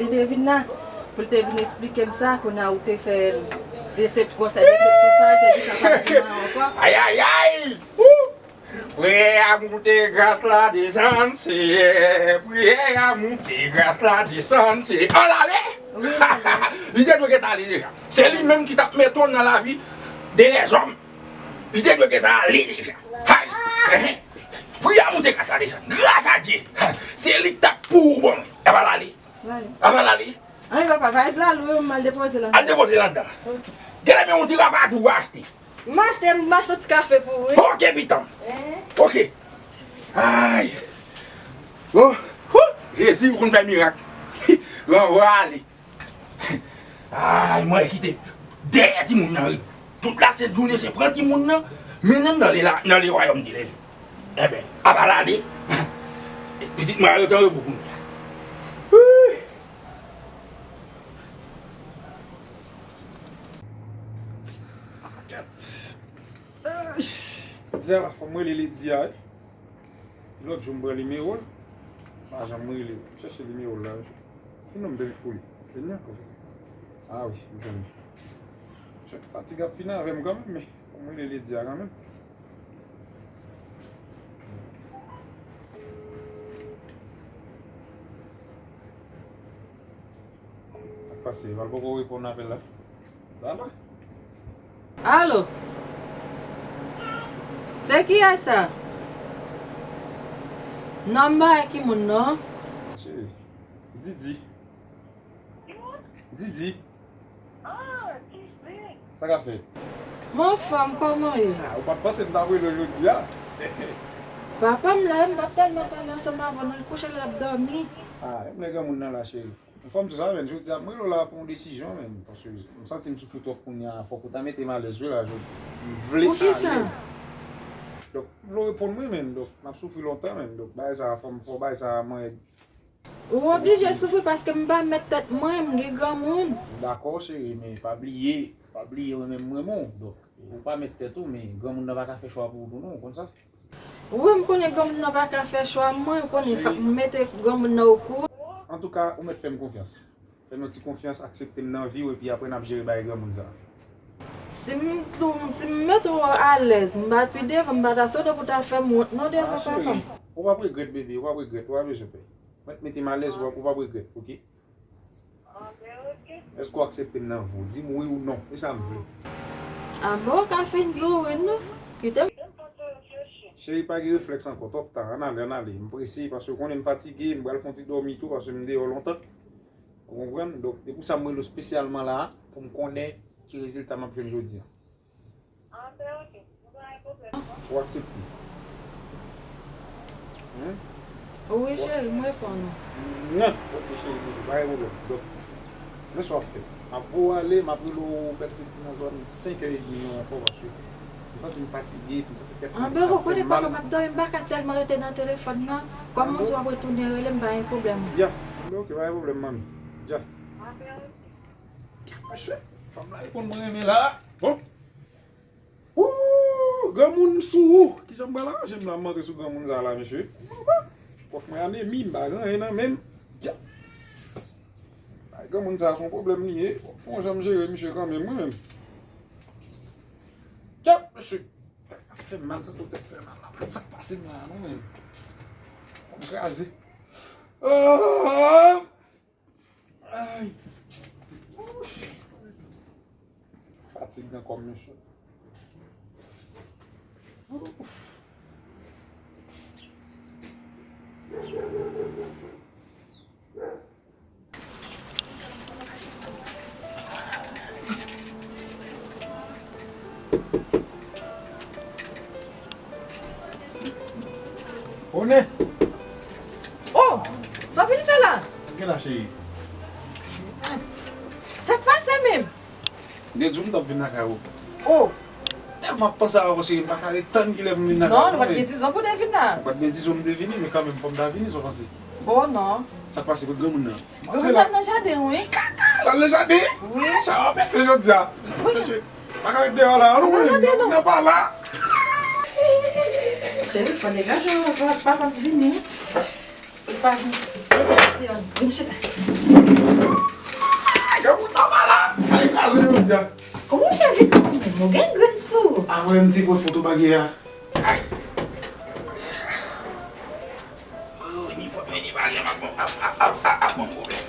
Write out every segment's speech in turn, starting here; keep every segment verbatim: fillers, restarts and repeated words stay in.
Li te vin la, pou l te vin esplike m sa, kounye a ou te fè desep-, gwòsè desepsyon sa, li te di sa pa di mwen ankò. Ayayay! Ou! Priyè a moute, gras la desann, Seyè. Priyè a moute, gras la desann, Seyè. Ann ale! Wi, ann ale. Li te dwe gentan ale deja. Se li menm ki t ap mete w nan lavi de lèzòm. Li te dwe gentan ale deja. Hay! Ehe. Priyè a moute, gras la desann. Gras a Dye. Se li k t ap pou ou ban mwen. Ann ale. Ann ale. Ann ale. Ann, papa, valiz la lou, m al depoze l anndan. Al depoze l anndan. Ok. Genlè men yon ti rapadou w achte. M achte, m achte yon ti kafe pou ou, wi. Ok, pitanm. Eh. Ok. Ay. Oh. Wou. Jezi, ou konn fè mirak. Ranvwa ale. Ay, mwen kite dèyè timoun nan, wi. Tout lasent jounen se pran timoun nan, mennen l nan le la, nan le wayòm de lè. Enben, apa l ale? Pitit mwen a rete an repo kounye a. Wi. Kèt. Ay. Jodi a la, fò m rele Lady a, wi. Lòt jou m pran nimewo l, m pa janm rele l. M chèche nimewo l la, wi. Ki non m te met pou li? Vini ankò. Ah wi, m jwenn li. Jwenn fatig ap fini avè m kanmenm, men fò m rele Lady a kanmenm. Sa k pase? Val poko reponn apèl la? Alo? Se kiyès sa? Non, m pa wè ki moun non. Cheri, Didi. Didi. Sa k ap fèt? M anfòm, kòman w ye? Ah, ou pa t panse m t ap rele w jodi a? Papa m la, m p ap tèlman pale ansanm avè w non, li kouche, l ap dòmi. Ah, menm lè granmoun nan la, cheri. Anfòm tou sa, menn. Jodi a, m rele w la pou yon desizyon, menn. Paske m santi m soufri twòp kounye a. Fòk ou ta mete m alèz, wi, la, jodi. M vle alèz. Pou kisa? Donk, m vle w reponn mwen, menn. Donk, m ap soufri lontan, menn. Donk, bagay sa a, fò m, fò bagay sa a, mwen. Ou oblije soufri paske m pa mèt tèt mwen, m gen granmoun. M dakò, cheri, men pa bliye, pa bliye, mwen menm, m renmen w. Donk, ou pa mèt tèt ou, men granmoun nan pa ka fè chwa pou ou tou, non, ou konn sa? Wi, m konnen granmoun nan pa ka fè chwa mwen, ou konnen fòk m mete granmoun nan okouran. Antouka, ou mèt fè m konfyans. Fè m yon ti konfyans, aksepte m nan vi w, epi apre n ap jere bagay granmoun sa. Si m tou, si m mete w alèz, m pa t pi devan, m pa ta sot pou ta fè m wont non devan papa m. Ou p ap regrèt, bebe, ou p ap regrèt, ou pa bezwen pè. Mèt mete m alèz, ou p ap, ou p ap regrèt, oke? Èske w aksepte m nan vi w? Di m wi ou non. E sa m vle. A bon, ou ka fin di w wi non. Kite m. Cheri, pa gen reflèks ankò. Twòp ta. Ann ale, ann ale. M prese paske ou konnen m fatige. M pral fè yon ti dòmi tou paske m deyò lontan. Ou konprann? Donk, se pou sa m rele w espesyalman la a, pou m konnen ki rezilta m ap jwenn jodi a. Ou aksepte? Wi, cheri, m reponn ou. Nan, ok, cheri, pa gen pwoblèm. Donk, men sa w ap fè. M ap voye w ale, m ap rele w pètèt nan zòn senk è edmi an ankò, paske m santi m fatige, m santi tèt mwen ap fè m mal. Anben, ou konnen papa m ap dòmi, m pa ka tèlman rete nan telefòn nan. Kòm ou di w ap retounen rele m, pa gen pwoblèm. Ya, anben, ok, pa gen pwoblèm, manmi. Dja. Mesye, fanm la reponn mwen renmen la. Bon. Ooh, granmoun sou ou. Kijan m pral aranje m la, m antre sou granmoun sa la, mesye. Fòk mwen anemi, m pa gen anyen nan men m. Ya. Ay, granmoun sa se yon pwoblèm li ye. Fòk fè yon jan m jere misye kanmenm, wi, menm. Ya, mesye. Tèt ap fè m mal, santi tèt fè mal la. Sa k pase m la, non, menm. Kò m kraze. Ah! Ay. Fatig nan kò m, mesye. One! Oh! Sa w vin fè la? Sa w gen la, cheri? Sa k pase menm? M te di w m t ap vin lakay ou. Oh! Tèlman ap panse avè w, cheri, m pa ka ret tann kilè pou m vin lakay ou. Non, nou pa t gen dizon pou te vin la. Nou pa t gen dizon pou m te vini, men kanmenm fò m ta vini, sa w panse? Oh non. Sa k pase kot granmoun nan? Granmoun nan nan jaden, wi. Kaka! L al nan jaden? Wi. Sa w ap pete jodi a? Wi. Mesye, pa ka ret deyò la, non, mwen nan pa la. Cheri, fò degaje w, papa ap vini. Li pa vini. Mete l deyò, vin chita. Kòman w fè vin la menm? Ou gen grenn sou ou. Apre m te pran foto bagay a. Ay. Oh, ni pòt mwen, ni bagay m ap, ap, ap, ap, ap, ap ban m pwoblèm.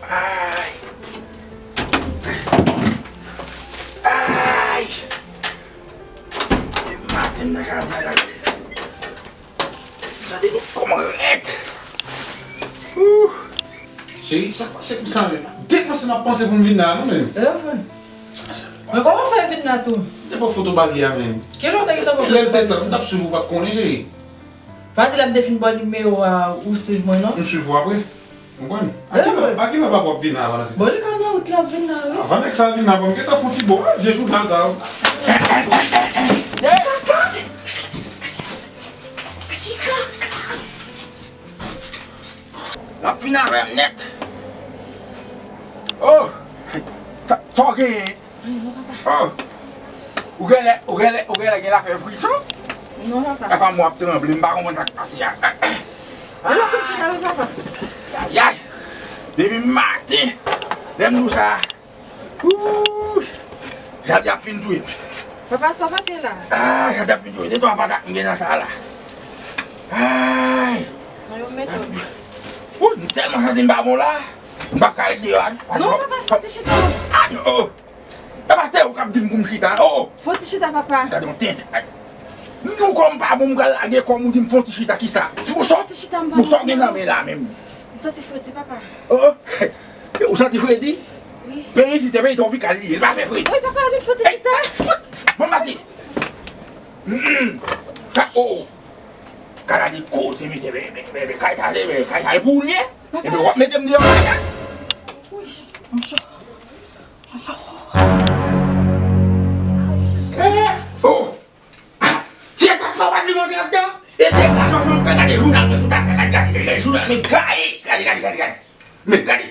Ay. Ay. E maten m nan jaden la. Sa te nou kòman rèd. Ouh. Cheri, sa k pase konsa menm? Depi maten m ap panse pou m vin la, non, menm. E vre. Men kòman w fè vin la tou? M te pran foto bagay a, menm. Kilè w te gentan pran foto bagay a? Lè l te tan, m t ap swiv ou, pa t konnen, cheri. Pa di lè m te fin ba w nimewo a, ou swiv mwen, non? M swiv ou apre. Ou konprann? A kilè, a kilè papa w ap vin la, Vanessa? Bon, li ka nan wout la, ap vin la, wi. Avan nèg sa vin la, bon, m gentan fè yon ti bo, wè, vye jounal sa yo. L ap fin avè m nèt. Oh! Sa, sa w genyen? Oh! Ou genlè, ou genlè, ou genlè gen lafè frison? Non, papa. Apa m w ap tranble, m pa konprann sa k pase a. Ou pa konn chita wi, papa. Ayay! Depi maten, lè m di w sa, Ooh! Jaden ap fin touye m. Papa, sa w pa te la? Ah, jaden ap fin touye m. Se twa patat m gen nan sa la. Ay! Mwen yo mete w. Ooh, m tèlman santi m pa bon la. M p ap ka ret deyò a. Non, papa, fò w te chita. Ah, non. Papa, se ou k ap di m pou m chita. Oh! Fò w te chita, papa. Gade yon tenten. Ay. Nou kò m pa bon, m pral lage kò m, ou di m fò w te chita, kisa? Bon, sa w gen nan men la menm? M santi fredi, papa. Oh! Ou santi fredi? Wi. Peyi isit se peyi tropikal li ye, li pa fè fredi. Wi, papa, vin fò ti chita. Bon, pase. Mm, mm. Sa, oh. Gade koze, mesye, men, men, men, men, kay sa, men, kay sa, e pou ou l ye? Papa. Epi w ap mete m deyò kay sa? Wi, monchè. Monchè. Eh, oh. Se sa k fè w pa vle monte anndan? E de lajan mwen fè gade jounal mwen tout afè, gade, gade, gade, gade jounal mwen gaye, gade, gade, gade, gade. Men gade,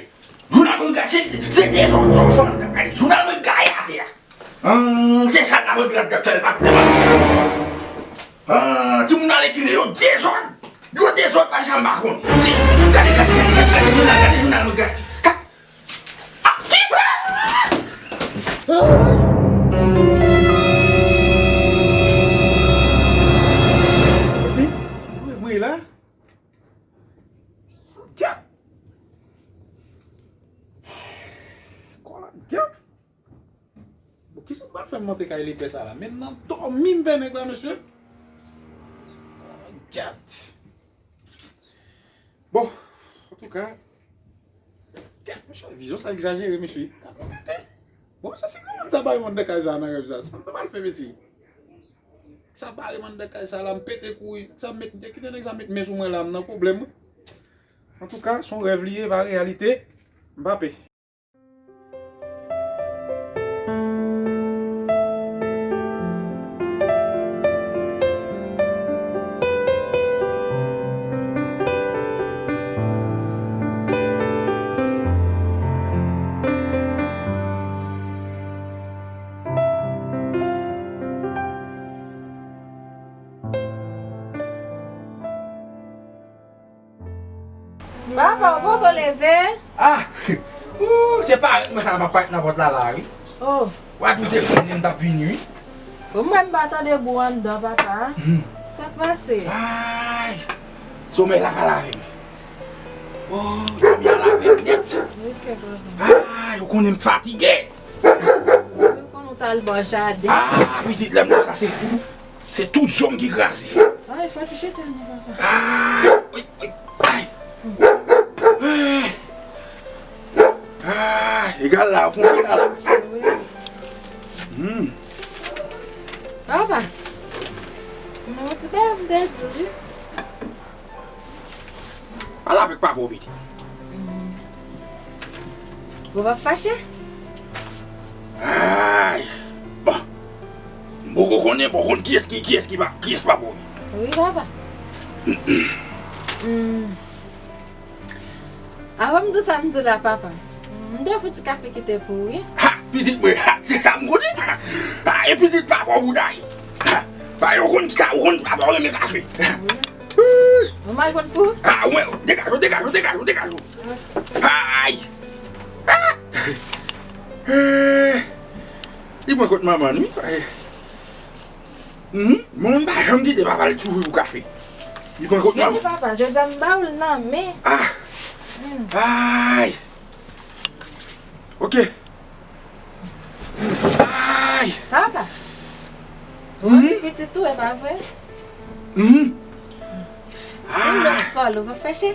jounal mwen gaye, se, se dezòd, zòfan, gade, jounal mwen gaye atè a. Hum, se sa l la mwen gad fè l pa t fè mal. Ah, timoun ale kile yo dezòd. Yo dezòd pa janm pa konn. Se, gade, gade, gade, gade, gade jounal, gade jounal mwen gaye. Ka- Ah, kisa? Kote? Mwen voye la? Gad! Kòlangad! Bon, kisa m pral fè m monte kay lepè sa la? Men nan dòmi m pè nèg la, mesye. Kòlangad! Bon, antouka, gad, mesye, vizyon sa egzajere, mesye. Gad yon tenten. Bon, mesye, si granmoun sa bare m anndan kay sa nan rèv sa, sa m ta pral fè, mesye? Sa bare m anndan kay sa la, m pete kouri. Sa m met, m te kite nèg sa met men sou mwen la, m nan pwoblèm, wi. Antouka, se yon rèv li ye, pa reyalite. M pa pè. Papa, ou poko leve? Ah! Ooh, se parèt mwen sa m ap parèt nan pòt la la, wi. Oh. W a tou te konnen m t ap vini, wi. Bon, mwen m pa tande bri anndan, papa. Hmm. Sa k pase? Ay! Somèy la ka lave m. Oh, dòmi a lave m nèt. Ok, papa. Ay, ou konnen m fatige. Ou konnen w t al bò jaden. Ah, pitit, lè m di w sa, se Se tout zòm ki kraze. Ay, fò ti chita non, papa. Ay, ay, ay. Ay. Ay, egal la, fon egal. Wi. Hmm. Papa. Mwen ti bè m te di. Pale avèk papa w, pitit. Ou p ap fache? Ay! Bon. M poko konnen, poko konn kiyès ki, kiyès ki pa, kiyès papa w ye. Wi, papa. Hmm. Avan m di w sa m di w la, papa. M te fouti kafe kite pou ou, wi. Ha! Pitit mwen, ha! Se sa m konnen. Ha! E pitit papa w ou ta ye. Ha! Pa yo konn sa, ou konn papa w renmen kafe. Wi. Ou mal konn pou? Ah, wè, degaje w, degaje w, degaje w, degaje w. Ay! Ah! Li pran kot manman l, wi. Ay. Mhm. Manman m pa janm kite papa l soufri pou kafe. Li pran kot manman. Meni papa, jodi a m ba ou l nan men. Ah. Mm. Ay. Ok. Ay. Papa. Mhm. Ou pi pitit tou, e pa vre? Mhm. Se yon lòt pale, ou pa fache?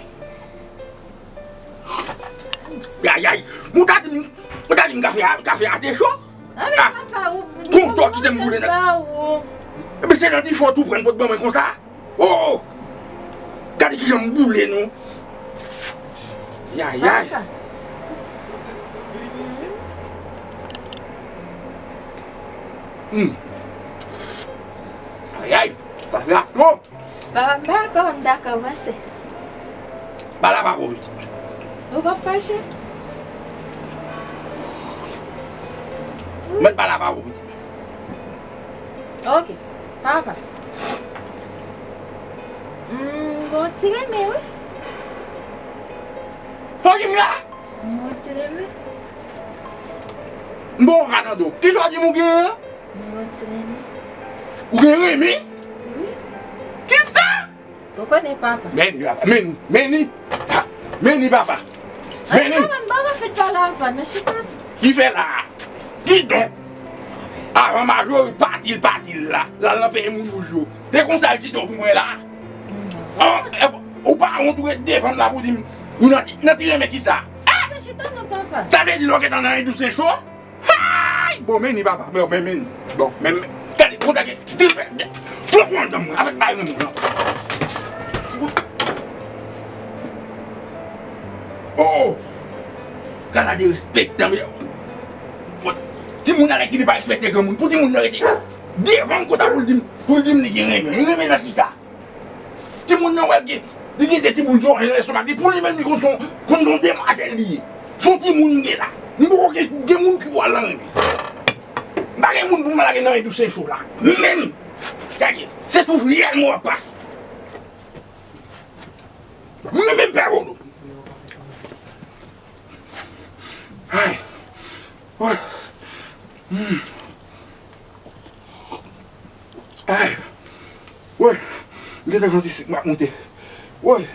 Ay, ay. Ou ta di m, ou ta di m kafe a, kafe a te cho? Ah, men papa, ou, gon tò ki te m boule nan. Ba ou. Ebyen, se nan difò tou pran pot ban mwen konsa. Oh, oh. Gade kijan m boule nou. Yayay. Papa. Hmm. Ayay. Papa. Oh. Papa, m pa dakò, m dakò, pase. Ba la pa pou pitit mwen. Ou p ap fache? Mèt ba la pa pou pitit mwen. Ok, papa. M gon ti renmen, wi. Sa w di m la? M gon ti renmen. M bon ka tande w. Kisa w di m ou genyen an? M gon ti renmen. Ou gen renmen? Wi. Kisa? Ou konnen papa. Meni papa, meni, meni. Ha, meni papa. Meni. Papa, m pa ka fèt pale avè w, non, chita. Ki fè la? Kidonk, avan Majori pati l, pati l la, l al nan peyi moun wouj yo. Se konsa l kite w pou mwen la. An, e, ou pa wont ou ret devan m la pou di m, ou nan ti, nan ti renmen kisa? Ah! Papa, chita non, papa. Sa vle di lè w gentan nan yon dous e cho? Hay! Bon, meni papa, bon, men, meni. Bon, men, men, gade, bon, gade, di, di, flank mwen dan mwen, avèk bay mwen, mwen. Oh! Gade la derespektan, men. Bon, timoun alè ki li pa respekte granmoun. Pou timoun nan rete devan m konsa pou l di m, pou l di m li gen renmen. Li renmen nan kisa? Timoun nan wè l gen, li gen de timoun sou lestomak li. Pou li menm, li konn son, konn son demwazèl li ye. Son timoun li ye la. M poko gen, gen moun ki pral nan renmen. M pa gen moun pou m lage nan men dous e cho la. Menm, gade, se sou fyèl mwen w ap pase. Mwen menm pè Polo. Ay. Woy. Hmm. Ay. Woy. M gentan santi sik mwen ap monte. Woy.